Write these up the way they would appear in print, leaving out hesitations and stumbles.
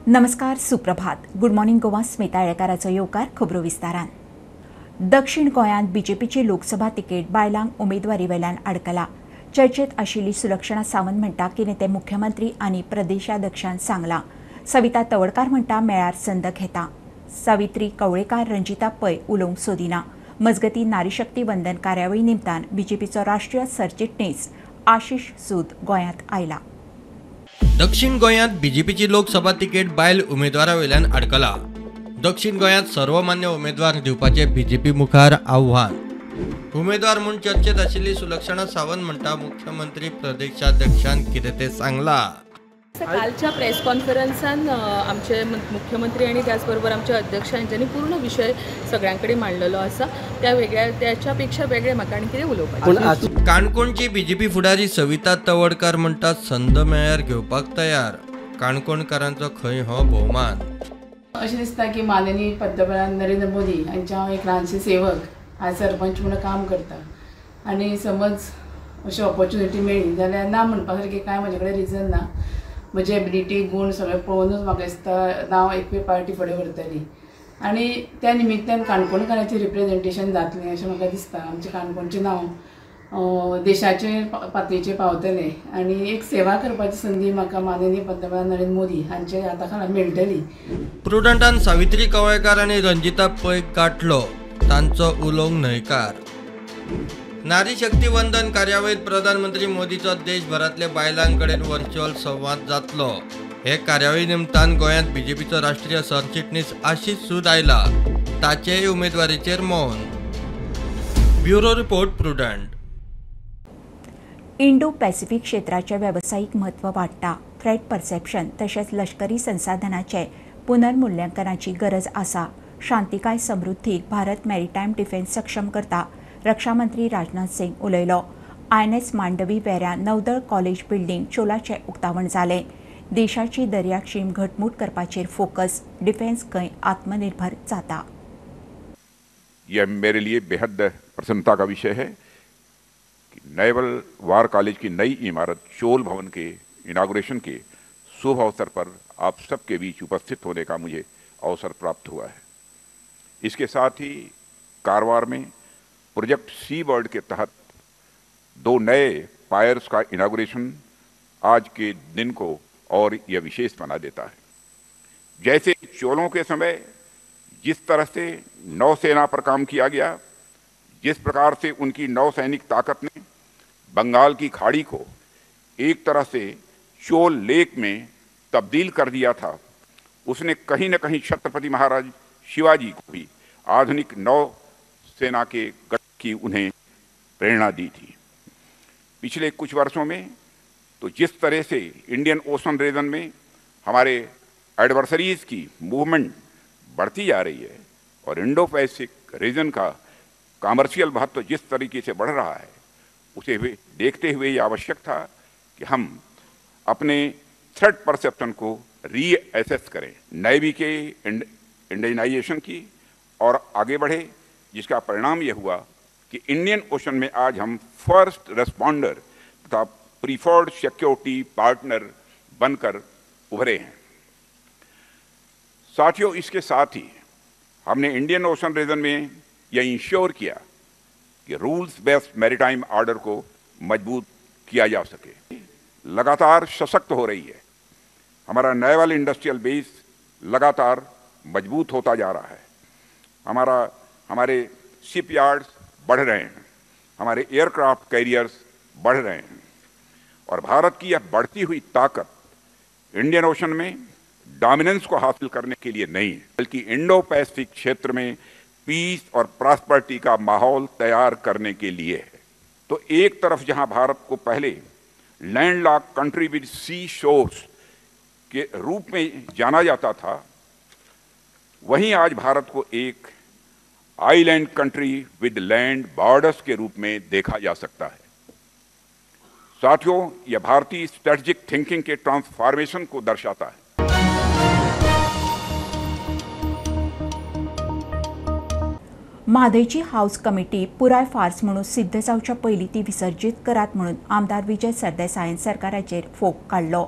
नमस्कार, सुप्रभात. Good morning Goa, Smita येळेकाराचो येवकार खबरो विस्तारान. दक्षिण गोंयांत बीजेपीची लोकसभा तिकेट बायलांक उमेदवारी वेल्यान आडकला. चर्चेत आशिल्ली सुलक्षणा सावंत म्हणटा कितें ते मुख्यमंत्री आनी प्रदेशाध्यक्षान सांगलां. सविता तवडकार म्हणटा मेळार संद घेता. सावित्री कवळेकार, रंजिता पै उलोवंक सोदिना. मजगती नारीशक्ती वंदन कार्यावळी निमतान बीजेपीचो राष्ट्रीय सरचिटणीस आशिष सूद गोंयांत आयला. दक्षिण गोंयांत बीजेपीची लोकसभा तिकेट बायल उमेदवारा वयल्यान आडकला. दक्षिण गोंयांत सर्वमान्य उमेदवार दिवपाचे बीजेपी मुखार आव्हान. उमेदवार म्हूण चर्चेत आशिल्ली सुलक्षणा सावंत म्हणटा मुख्यमंत्री प्रदेशाध्यक्षान कितें तें सांगलां. कालच्या प्रेस कॉन्फरन्सान आमचे मुख्यमंत्री आणि त्याचबरोबर आमचे अध्यक्ष हांच्यांनी पूर्ण विशय सगळ्यां कडेन मांडलेलो आसा. त्या वेगळ्या त्याच्या पेक्षा वेगळे म्हाका आनी कितें उलोवपाचें. काणकोणची बीजेपी फुडारी सविता तवडकार म्हणटा संद मेळ्यार घेवपाक तयार. काणकोणकारांचो खंय हो भोवमान. अशें दिसता की माननीय पंतप्रधान नरेंद्र मोदी हांच्या हांव एक ल्हानशें सेवक आज सरपंच म्हणून काम करता आनी समज अशी ऑपॉर्च्युनिटी मेळ्ळी जाल्यार ना म्हणपा सारकें कांय म्हजे कडेन रिजन ना. म्हजी एबिलिटी गूण सगळें पळोवनूच म्हाका दिसता नांव एकवेळ पार्टी फुडें व्हरतली आनी त्या निमित्तान काणकोणकारांचें रिप्रेजेंटेशन जातलें अशें म्हाका दिसता. आमचें काणकोणचें नांव देशाचे पातळीचेर पावतलें आनी एक सेवा करपाची संदी म्हाका माननीय पंतप्रधान नरेंद्र मोदी हांचे हाता खाला मेळटली. प्रुडंटान सावित्री कवळेकार आनी रंजिता पै गाठलो, तांचो उलोवंक न्हयकार. नारी शक्ती वंदन कार्यावळीत प्रधानमंत्री मोदीचो देशभरांतल्या बायलां कडेन व्हर्च्युअल संवाद जातलो. हे कार्यावळी निमतान गोंयांत बीजेपीचो राष्ट्रीय सरचिटणीस आशिष सूद आयला. ताचेय उमेदवारीचेर मौन. Bureau report, Prudent. Indo Pacific क्षेत्राचें वेवसायीक म्हत्व वाडटा. थ्रेट परसेप्शन तशेंच लष्करी संसाधनाचे पुनर्मुल्यांकनाची गरज आसा. शांतिकाय समृद्धीक भारत मॅरिटायम डिफेन्स सक्षम करता, रक्षामंत्री राजनाथ सिंग उलयलो. INS Mandavi वेऱ्या नौदळ कॉलेज बिल्डिंग चोलाचें उक्तावण जालें. देशाची दर्याक्षीम घटमूट करपाचेर फोकस, डिफेन्स खंय आत्मनिर्भर जाता. यह मेरे लिए बेहद प्रसन्नता का विषय है कि नेवल वार कॉलेज की नई इमारत चोल भवन के इनाग्रेशन के शुभ अवसर पर आप सबके बीच उपस्थित होने का मुझे अवसर प्राप्त हुआ है. इसके साथ ही कारवार में प्रोजेक्ट सी बर्ड के तहत 2 नए पायर्स का इनाग्रेशन आज के दिन को और यह विशेष बना देता है. जैसे चोलों के समय जिस तरह से नौसेना पर काम किया गया, जिस प्रकार से उनकी नौसैनिक ताकत ने बंगाल की खाड़ी को एक तरह से चोल लेक में तब्दील कर दिया था, उसने कहीं न कहीं छत्रपति महाराज शिवाजी को भी आधुनिक नौसेना के गठन की उन्हें प्रेरणा दी थी. पिछले कुछ वर्षों में तो जिस तरह से इंडियन ओशन रीजन में हमारे एडवर्सरीज की मूवमेंट बढ़ती जा रही है और इंडो पैसिफिक रीजन का कॉमर्शियल महत्व जिस तरीके से बढ़ रहा है, उसे भी देखते हुए ये आवश्यक था कि हम अपने थ्रेट परसेप्शन को रीएसेस करें, नेवी के इंडियनाइजेशन की और आगे बढ़े, जिसका परिणाम ये हुआ कि इंडियन ओशन में आज हम फर्स्ट रेस्पॉन्डर तथा प्रीफर्ड सिक्योरिटी पार्टनर बनकर उभरे हैं. साथियों, इसके साथ ही हमने इंडियन ओशन रीजन में यह इंश्योर किया कि रूल्स बेस्ड मैरीटाइम ऑर्डर को मजबूत किया जा सके. लगातार सशक्त हो रही है. हमारा नेवल इंडस्ट्रियल बेस लगातार मजबूत होता जा रहा है. हमारे शिपयार्ड्स बढ़ रहे हैं, हमारे एयरक्राफ्ट कैरियर्स बढ़ रहे हैं और भारत की यह बढ़ती हुई ताकत इंडियन ओशन में डोमिनेंस को हासिल करने के लिए नहीं, बल्कि इंडो पैसिफिक क्षेत्र में पीस और प्रॉस्पेरिटी का माहौल तैयार करने के लिए है. तो एक तरफ जहां भारत को पहले landlocked country with sea shores K रूप में जाना जाता था, वहीं आज भारत को एक island country with land borders K रूप में देखा जा सकता है. साथियों, यह भारतीय स्ट्रेटजिक थिंकिंग के ट्रांसफॉर्मेशन को दर्शाता है. म्हादयची हाऊस कमिटी पुराय फार्स म्हणून सिद्ध जावच्या पयलीं ती विसर्जीत करात म्हणून आमदार विजय सरदेसायान सरकाराचेर फोग काडलो.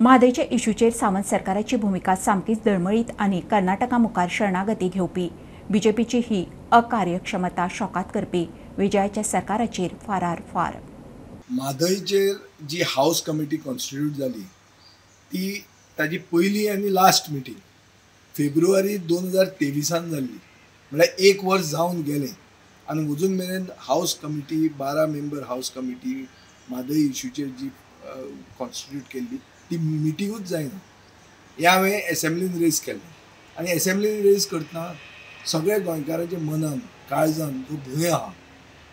म्हादयच्या इशूचेर सावंत सरकाराची भुमिका सामकीच दळमळीत आनी कर्नाटका मुखार शरणागती घेवपी. बीजेपीची ही अकार्यक्षमता शॉकात करपी. विजयाच्या सरकाराचेर फारार फार. म्हादयचेर जी हावस कमिटी कॉन्स्टिट्यूट जाली ती ताजी पयली आनी लास्ट मिटींग फेब्रुवारी 2023 जाल्ली, म्हळ्यार एक वर्स जावन गेलें आनी अजून मेरेन house committee 12 member house committee Mhadei इशूचेर जी कॉन्स्टिट्यूट केल्ली ती मिटिंगूच जायना. हें हांवें एसेंब्लीन रेज केल्लें आनी एसेंब्लीन रेज करतना सगळ्या गोंयकारांच्या मनान काळजान जो भंय आहा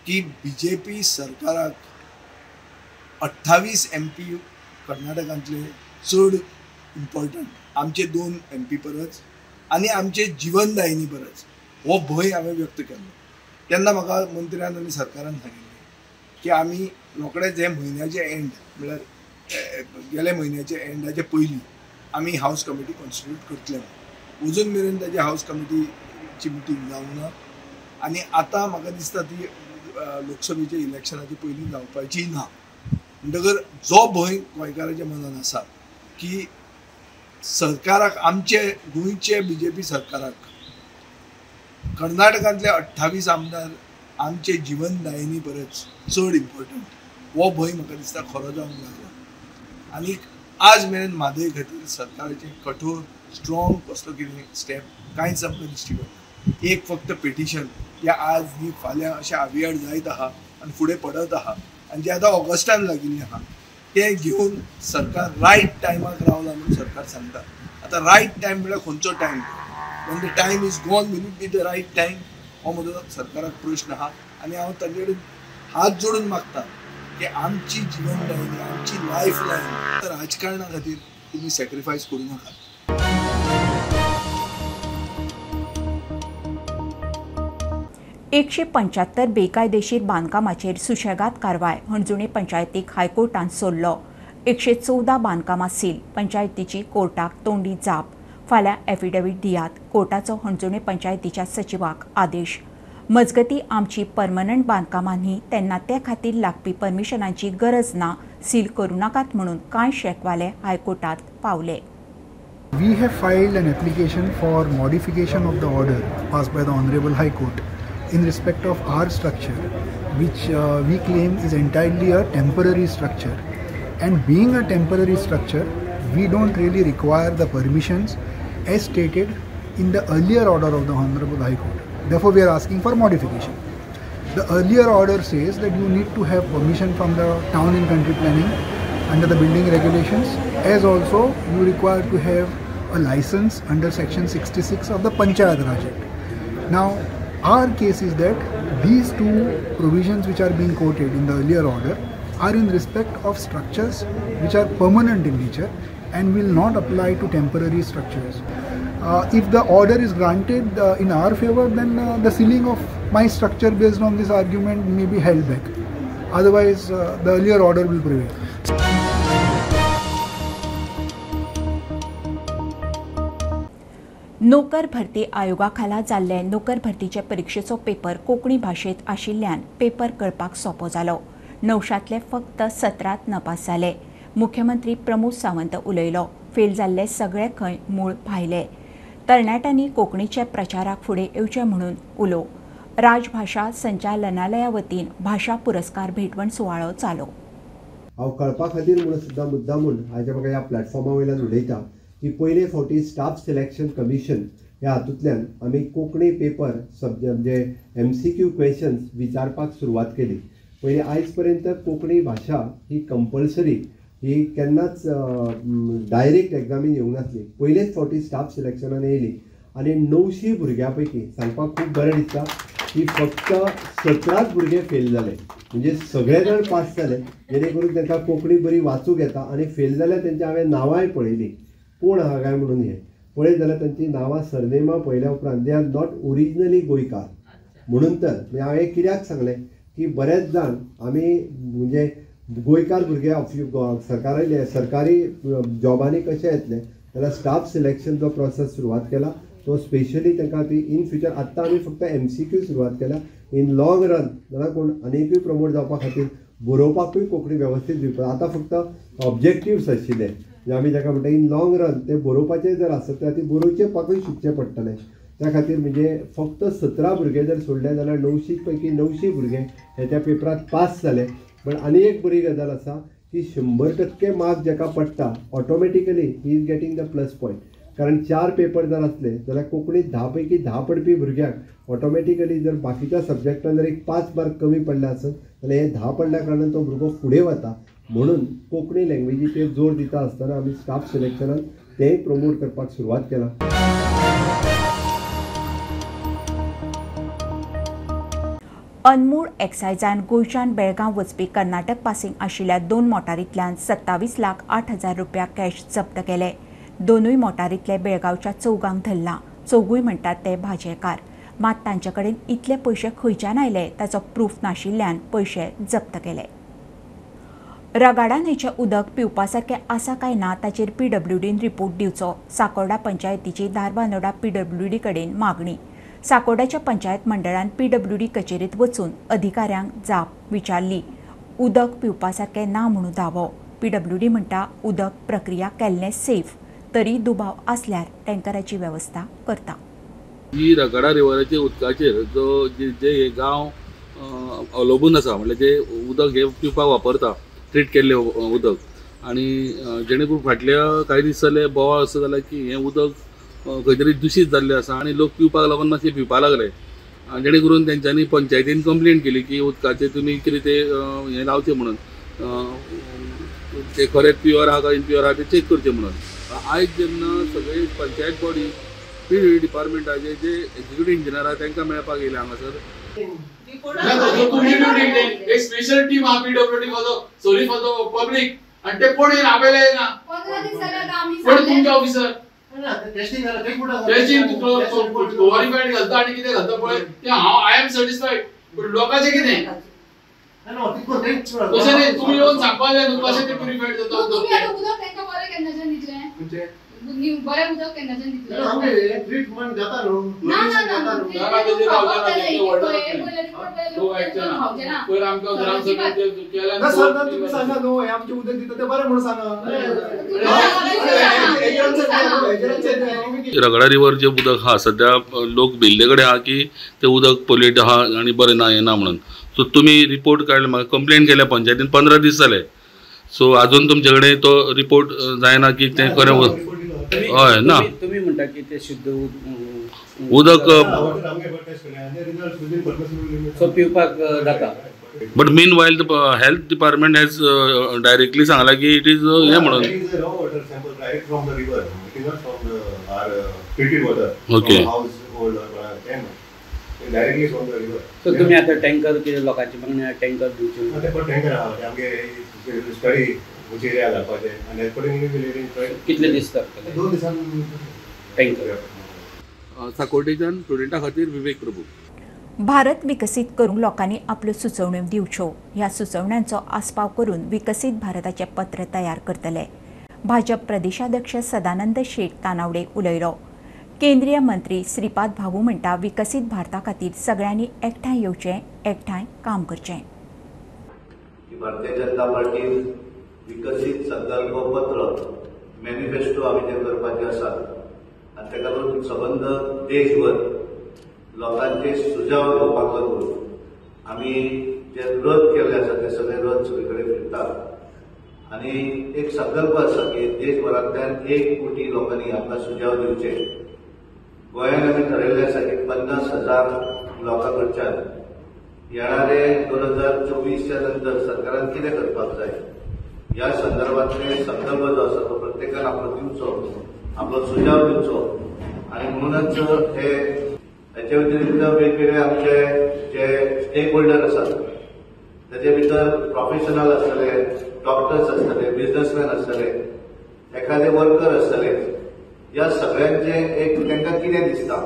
की बी जे पी सरकाराक 28 एम पी कर्नाटकांतले चड इम्पॉर्टंट, आमचे 2 एम पी परस आनी आमचे जिवनदायिनी परस, हो भंय हांवें व्यक्त केल्लो. तेन्ना म्हाका मंत्र्यान आनी सरकारान सांगिल्लें की आमी रोखडेच हे म्हयन्याचे एंड म्हळ्यार गेल्या म्हयन्याच्या एंडाचे पयलीं आमी हावस कमिटी कॉन्स्टिट्यूट करतले. अजून मेरेन ताजी हावस कमिटीची मिटींग जावंक ना आनी आतां म्हाका दिसता ती लोकसभेच्या इलेक्शनाचे पयलीं जावपाची ना. म्हणटकर जो भंय गोंयकाराच्या मनान आसा की सरकाराक, आमचे गोंयचे बी जे पी सरकाराक कर्नाटकांतले 28 आमदार आमचे जिवनदायिनी परस चड इम्पॉर्टंट, हो भंय म्हाका दिसता खरो जावंक लागला. आनी आज मेरेन म्हादय खातीर सरकाराचें कठोर स्ट्रॉंग कसलो कितें स्टेप कांयच आमकां दिश्टी पडना. एक फक्त पिटिशन जें आज न्ही फाल्यां अशें आवियाड जायत आहा आनी फुडें पडत आहा आनी जें आतां ऑगस्टान लागिल्लें आहा तें घेवन सरकार रायट टायमाक रावला म्हणून सरकार सांगता. आतां रायट टायम म्हळ्यार खंयचो time? When the time is gone will it be the right time? हो म्हजो सरकाराक प्रश्न आहा आनी हांव तांचे कडेन हात जोडून मागता की आमची जिवनदायिनी, आमची लायफ लायन राजकारणा खातीर तुमी सॅक्रिफायस करूं नाकात. एकशे 75 बेकायदेशीर बांदकामाचेर सुशेगाद कारवाय. हणजुणे पंचायतीक हायकोर्टान सोडलो. 114 बांदकामां सील. पंचायतीची कोर्टाक तोंडी जाप. फाल्यां एफिडेवीट दियात, कोर्टाचो हणजुणे पंचायतीच्या सचिवाक आदेश. मजगती आमची परमनंट बांदकामां न्ही, तेन्ना ते खातीर लागपी परमिशनांची गरज ना, सील करूं नाकात म्हणून कांय शेकवाले हायकोर्टात पावले. We have filed an application for modification of the order passed by the Honorable High Court in respect of our structure, which we claim is entirely a temporary structure, and being a temporary structure we don't really require the permissions as stated in the earlier order of the Honorable High Court. Therefore, we are asking for modification. The earlier order says that you need to have permission from the town and country planning under the building regulations, as also you require to have a license under section 66 of the Panchayat Raj Act. Now, our case is that these two provisions which are being quoted in the earlier order are in respect of structures which are permanent in nature and will not apply to temporary structures. If the order is granted in our favor, then the sealing of my structure based on this argument may be held back. Otherwise, the earlier order will prevail. नोकर भरती आयोगा खाला जाल्ले नोकर भरतीचे परिक्षेचो paper Konkani भाशेंत आशिल्ल्यान paper कळपाक सोंपो जालो. 900तले फक्त 17 नपास जाले. मुख्यमंत्री प्रमोद सावंत उलयलो. फेल जाल्ले सगळे खंय मूळ भायले. तरणाट्यांनी कोंकणीच्या प्रचाराक फुडें येवचें म्हणून उलो. राजभाशा संचालनालया वतीन भाशा पुरस्कार भेटवण सुवाळो जालो. हांव कळपा खातीर म्हणून सुद्दां मुद्दा म्हूण आयज म्हाका ह्या प्लॅटफॉर्मा वयल्यान उलयता की पयले फावटी स्टाफ सिलेक्शन कमिशन ह्या हातूंतल्यान आमी कोंकणी पेपर सब्जेक्ट म्हणजे MCQ questions विचारपाक सुरवात केली. पयलीं आयज पर्यंत कोंकणी भाशा ही कंपल्सरी ही केन्नाच डायरेक्ट एग्जामीन येवंक नासली. पयलेच फावटी स्टाफ सिलेक्शनान येयली आनी 900 भुरग्यां पैकी सांगपाक खूब बरें दिसता की फक्त 17 भुरगे फेल जाले, म्हणजे सगळे जाण पास जाले, जेणे करून तांकां कोंकणी बरी वाचूंक येता. आनी फेल जाल्यार तेंची हांवें नांवांय पळयली कोण आहा काय म्हणून, हें पळयत जाल्यार तांची नांवां सरनेमां पळयल्या उपरांत they are not originally गोंयकार. म्हणून तर म्हणजे हांवें कित्याक सांगलें की बरेच जाण आमी म्हणजे गोंयकार भुरगे सरकारी सरकारी जॉबांनी कशे येतले जाल्यार स्टाफ सिलेक्शन जो प्रोसेस सुरवात केला तो स्पेशली तांकां ती इन फ्युचर आत्तां आमी फक्त MCQ सुरवात केल्या, इन लॉंग रन जाल्यार कोण आनीकूय प्रमोट जावपा खातीर बरोवपाकूय कोंकणी वेवस्थीत दिवपाक. आतां फक्त ऑब्जेक्टिव्स आशिल्ले आमी जाका म्हणटा इन लॉंग रन ते बरोवपाचें जर आसत जाल्यार ती बरोवचें शिकचें पडटलें. त्या खातीर म्हणजे फक्त 17 भुरगे जर सोडले जाल्यार 900 पैकी 900 भुरगे हे त्या पेपरात पास जाले. पण आनी एक बरी गजाल आसा की 100% मार्क जाका पडटा automatically he is getting the plus point. कारण 4 पेपर जर आसले जाल्यार कोंकणीत 10 पैकी 10 पडपी भुरग्याक ऑटोमॅटिकली जर बाकीच्या सब्जेक्टान जर एक 5 मार्क कमी पडले आसत जाल्यार हे 10 पडल्या कारणान तो भुरगो फुडें वता. म्हणून कोंकणी लँग्वेजीचेर जोर दिता आसतना आमी स्टाफ सिलेक्शनान तेंय प्रमोट करपाक सुरवात केला. अनमोड एक्सायजान गोंयच्यान बेळगांव वचपी कर्नाटक पासिंग आशिल्ल्या 2 मोटारींतल्यान 27,08,000 रुपया कॅश जप्त केले. दोनूय मोटारींतले बेळगांवच्या चौगांक धरला. चौगूय म्हणटात ते भाजेकार. मात तांचे कडेन इतले पयशे खंयच्यान आयले ताचो प्रूफ नाशिल्ल्यान पयशे जप्त केले. रगाडा न्हंयचें उदक पिवपा सारकें आसा काय ना ताचेर पीडब्ल्यूडीन रिपोर्ट दिवचो. साकोर्डा पंचायतीची धारबांदोडा पीडब्ल्यूडी कडेन मागणी. साकोर्डाच्या पंचायत मंडळान पीडब्ल्यूडी कचेरीत वचून अधिकाऱ्यांक जाप विचारली. उदक पिवपा सारकें ना म्हणून दावो. पीडब्ल्यूडी म्हणटा उदक प्रक्रिया केल्लें सेफ, तरी दुबाव आसल्यार टँकराची वेवस्था करता. ही रगाडा रिवराचे उदकाचेर जो जे हे गांव अवलंबून आसा, म्हणल्यार जे उदक हे पिवपाक वापरता ट्रीट केल्लें उदक, आनी जेणे करून फाटल्या कांय दीस जाले बोवाळ असो जाला की हें उदक खंय तरी दुशीत जाल्लें आसा आनी लोक पिवपाक लागून मातशें भिवपाक लागले, जेणे करून तेंच्यांनी पंचायतीन कंप्लेन केली की उदकाचें तुमी कितें तें हें लावचें म्हणून, तें खरें प्युअर आहा काय इम्प्युअर आहा तें चॅक करचें म्हणून. आयज जेन्ना सगळे पंचायत बॉडी पी डिपार्टमेंटाचे जे एक्झिक्युटीव इंजिनियर आहा तांकां मेळपाक येयले हांगासर. एक स्पेशल टीम आहा PWD for the sorry for the public, आनी ते कोण येयना आपयले येयना कोण तुमचे ऑफिसर टेस्टिंग क्लोरिफायड घालता आनी कितें घालता पळय ते हांव I am satisfied, पूण लोकांचें कितें तशें न्ही. तुमी येवन सांगपा जाय न्हू कशें तें प्युरिफायड जाता उदक. बरें उदक केन्नाच्यान दितले? ट्रीटमेंट जाता न्हू. ना ना ना तुमी सांगा न्हू हें आमचें उदक दिता तें बरें म्हणून सांगा. रगडा रिवर जें उदक आहा सद्या लोक भिल्ले कडेन आहा की तें उदक पोल्युट आहा आनी बरें ना हें ना म्हणून. सो तुमी रिपोर्ट काडले, म्हाका कंप्लेन केल्या पंचायतीन 15 दीस जाले, सो आजून तुमचे कडेन तो रिपोर्ट जायना की तें खरें. हय ना तुमी म्हणटा की तें शुद्ध उदक सो पिवपाक जाता, but meanwhile the health department has directly सांगला की it is हें म्हणून. ओके सो तुमी आतां टँकर कितें लोकांची मागणी आहा टँकर दिवचे? टँकर आहा आमगे स्टडी एरिया घालपाचें आनी कितले दीस लागतले? 2 दिसांनी टँकर. साकोर्डेच्यान स्टुडंटा खातीर विवेक प्रभू. भारत विकसीत करूंक लोकांनी आपल्यो सुचोवण्यो दिवच्यो. ह्या सुचोवण्यांचो आस्पाव करून विकसीत भारताचें पत्र तयार करतले. भाजप प्रदेशाध्यक्ष सदानंद शेट तानावडे उलयलो. केंद्रीय मंत्री श्रीपाद भाऊ म्हणटा विकसीत भारता खातीर सगळ्यांनी एकठांय येवचें, एकठांय काम करचें. भारतीय जनता पार्टी विकसीत संकल्प पत्र मॅनिफेस्टो आमी ते करपाचे आसात आनी ताका लागून सबंद देशभर लोकांचे सुझाव घेवपाक लागून आमी जे रथ केल्ले आसा ते सगळे रथ सगळे कडेन फिरतात आनी एक संकल्प आसा की देशभरांतल्यान 1 कोटी लोकांनी आमकां सुझाव दिवचे. गोंयांत आमी ठरयल्लें आसा की 50,000 लोकां कडच्यान येणारे 2024 नंतर सरकारान कितें करपाक जाय ह्या संदर्भातले संकल्प जो आसा तो प्रत्येकान आपलो दिवचो, आपलो सुझाव दिवचो आनी म्हणूनच हे हेच्या व्यतिरिक्त वेगवेगळे आमचे जे स्टेक होल्डर आसात ताजे भितर प्रोफेशनल आसतले, डॉक्टर्स आसतले, बिजनसमॅन आसतले, एखादे वर्कर आसतले, ह्या सगळ्यांचे एक तांकां कितें दिसता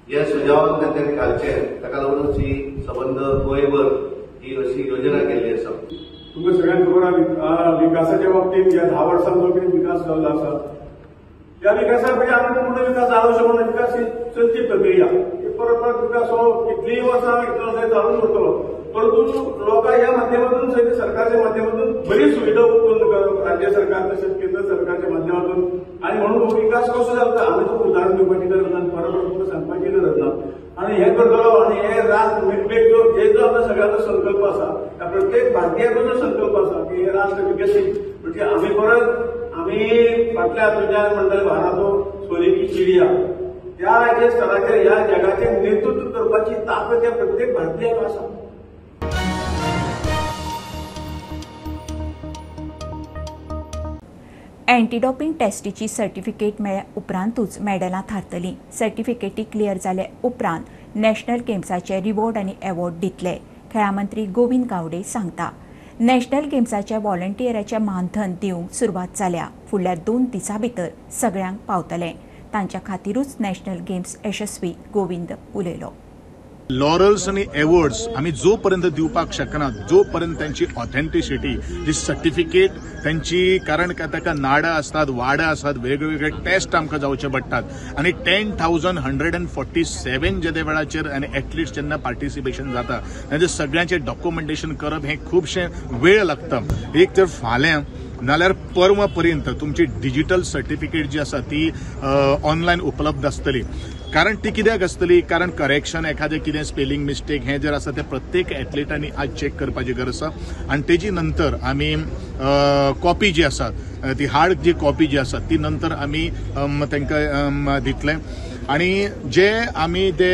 ह्या सुझावान तांच्यांनी घालचे. ताका लागूनच ही सबंद गोंयभर ही अशी योजना केल्ली आसा. तुमकां सगळ्यांक खबर आहा विकासाच्या बाबतींत ह्या 10 वर्सांत जो कितें विकास जाल्लो आसा ह्या विकासाक म्हणजे आमी पूर्ण विकास जालो शकना. विकास ही चलची प्रक्रिया, परत परत विकास हो कितलीय वर्सां इतलो चालूच उरतलो. परंतु लोकां ह्या माध्यमातून सहित सरकारच्या माध्यमातून बरी सुविधा उत्पन्न करप राज्य सरकार तशेंच केंद्र सरकारच्या माध्यमातून आनी म्हणून विकास कसो जाता आमी तुका उदाहरण दिवपाची गरज ना, बरोबर तुमकां सांगपाची गरज ना. आनी हें करतलो आनी हे राष्ट्र जो हे जो आमचो सगळ्यांचो संकल्प आसा, ह्या प्रत्येक भारतीयाचो जो संकल्प आसा की हे राष्ट्र विकसीत म्हणजे आमी परत आमी फाटल्या हातूंतल्यान म्हणटाले भारत सोने की चिडिया, त्या जे स्तराचेर ह्या जगाचें नेतृत्व करपाची ताकद ह्या प्रत्येक भारतीयाक आसा. एन्टी डोपिंग टेस्टीची सर्टिफिकेट मेळ्ळ्या उपरांतूच मेडलां थारतलीं. सर्टिफिकेटी क्लियर जाले उपरांत नॅशनल गेम्साचे रिवॉर्ड आनी एवॉर्ड दितले, खेळां मंत्री गोविंद गावडे सांगता. नॅशनल गेम्साच्या व्हॉलंटियराचें मानधन दिवंक सुरवात जाल्या. फुडल्या 2 दिसां भितर सगळ्यांक पावतलें. तांच्या खातीरूच नॅशनल गेम्स यशस्वी, गोविंद उलयलो. लॉरल्स आनी एवॉर्ड्स आमी जो पर्यंत दिवपाक शकना जो पर्यंत त्यांची ऑथेंटिसिटी जी सर्टिफिकेट त्यांची, कारण ताका नाडां आसतात, वाडां आसतात, वेगवेगळे टेस्ट आमकां जावचे पडटात आनी 10,147 जे वेळाचेर आनी एथलीट्स जेन्ना पार्टिसिपेशन जाता तांचे सगळ्यांचे डॉक्युमेंटेशन करप हें खुबशें वेळ लागता. एक तर फाल्यां नाल्यार परवा पर्यंत तुमची डिजिटल सर्टिफिकेट जी आसा ती ऑनलायन उपलब्ध आसतली. कारण ती कित्याक आसतली, कारण करेक्शन एखादें कितें स्पेलिंग मिस्टेक हें जर आसा तें प्रत्येक एथलिटांनी आज चॅक करपाची गरज आसा. आनी तेजी नंतर आमी कॉपी जी आसा ती हार्ड जी कॉपी जी आसा ती नंतर आमी तांकां दितले. आनी जे आमी ते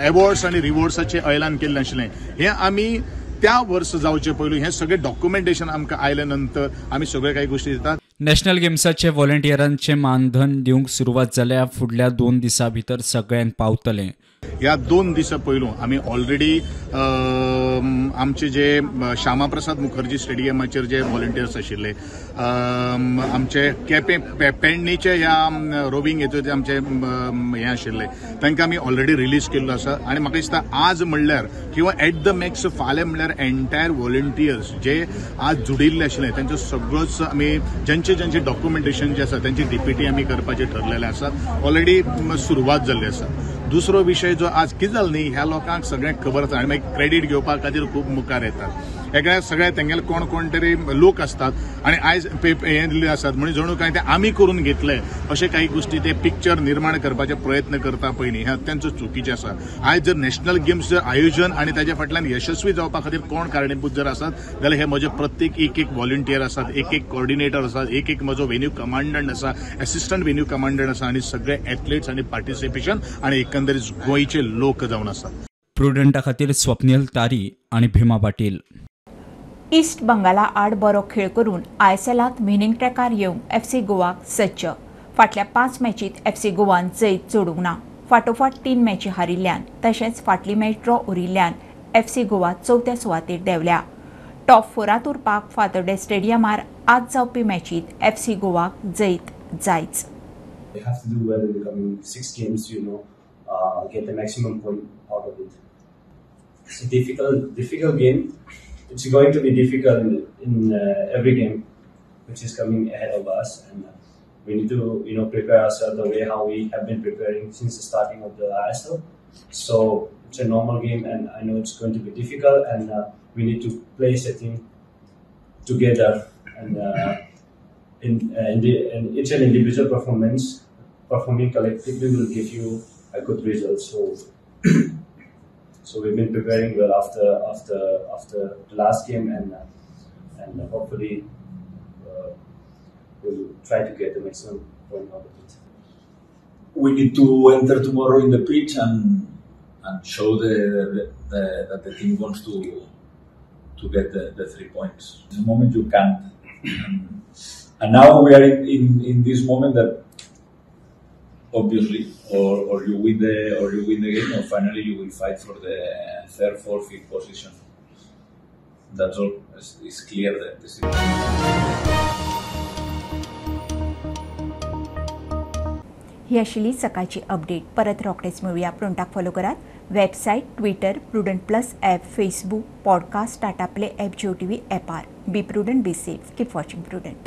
एवॉर्ड्स आनी रिवॉर्ड्साचें ऐलान केल्लें आशिल्लें हें आमी त्या वर्स जावचे पयलू हें सगळें डॉक्युमेंटेशन आमकां आयले नंतर आमी सगळे काही गोष्टी दितात. नॅशनल गेम्साचे व्हॉलंटियरांचे मानधन दिवंक सुरवात जाल्या. फुडल्या 2 दिसां भितर सगळ्यांक पावतले. ह्या 2 दिसां पयलू आमी ऑलरेडी आमचे जे श्यामाप्रसाद मुखर्जी स्टेडियमाचेर जे व्हॉलंटियर्स आशिल्ले, आमचे केपें पेडणेचे ह्या रोविंग हेतून आमचे हें आशिल्ले तांकां आमी ऑलरेडी रिलीज केल्लो आसा. आनी म्हाका दिसता आज म्हणल्यार किंवा एट the max फाल्यां म्हणल्यार एंटायर व्हॉलंटियर्स जे आज जुडिल्ले आशिल्ले तांचो सगळोच आमी ज्यांचे ज्यांचे डॉक्युमेंटेशन जे आसा तांची डीपीटी आमी करपाचें ठरलेलें आसा, ऑलरेडी सुरवात जाल्ली आसा. दुसरो विशय जो आज कितें जालें न्ही, ह्या लोकांक सगळ्यांक खबर आसा आनी मागीर क्रेडीट घेवपा खातीर खूब मुखार येतात. एका सगळे तेंगेले कोण कोण तरी लोक आसतात आनी आयज हें दिल्ले आसात म्हणजे जणू काय ते आमी करून घेतले अशे काही गोष्टी ते पिक्चर निर्माण करपाचे प्रयत्न करता पयलीं, हें अत्यंत चुकीचें आसा. आयज जर नॅशनल गेम्स जर आयोजन आनी ताज्या फाटल्यान यशस्वी जावपा खातीर कोण कारणीभूत जर आसात जाल्यार हे म्हजे प्रत्येक एक एक व्हॉलंटियर आसात, एक एक कॉर्डिनेटर आसात, एक एक म्हजो व्हेन्यू कमांडंट आसा, एसिस्टंट व्हेन्यू कमांडंट आसा आनी सगळे एथलीट्स आनी पार्टिसिपेशन आनी एकंदरीत गोंयचे लोक जावन आसात. प्रुडंटा खातीर स्वप्नील तारी आनी भीमा पाटील. ईस्ट बंगाला आड बरो खेळ करून आयएसएलांत विनींग ट्रॅकार येवंक एफसी गोवाक सज्ज. फाटल्या 5 मॅचींत एफसी गोवान जैत जोडूंक ना. फाटोफाट 3 मॅची हारिल्ल्यान तशेंच फाटली मॅच ड्रॉ उरिल्ल्यान एफसी गोवा 4थ्या सुवातेर देंवल्या. टॉप 4 उरपाक फातोर्डे स्टेडियमार आज जावपी मॅचींत एफसी गोवाक जैत जायच. They have to do well in the coming 6 games, you know, get the maximum point out of it. It's a difficult game. It's going to be difficult in every game which is coming ahead of us, and we need to, you know, prepare ourselves the way how we have been preparing since the starting of the ISL. So it's a normal game, and I know it's going to be difficult, and we need to play as a team together, and in each and individual performance, performing collectively will give you a good result. So we've been preparing well after the last game, and hopefully we'll try to get the maximum point out of it. We need to enter tomorrow in the pitch and show that the team wants to get the 3 points. This moment you can't. And now we are in this moment that obviously or you win the game, or finally you will fight for the 3rd, 4th, 5th position. That's all. It's clear that this is. ही आशिल्ली सकाळची update. परत रोखडेच मेळुया. प्रुडंटाक follow करात. Website, Twitter, Prudent plus app, Facebook, podcast, Tata Play app, Jio TV ॲपार. Be prudent, be safe, keep watching Prudent.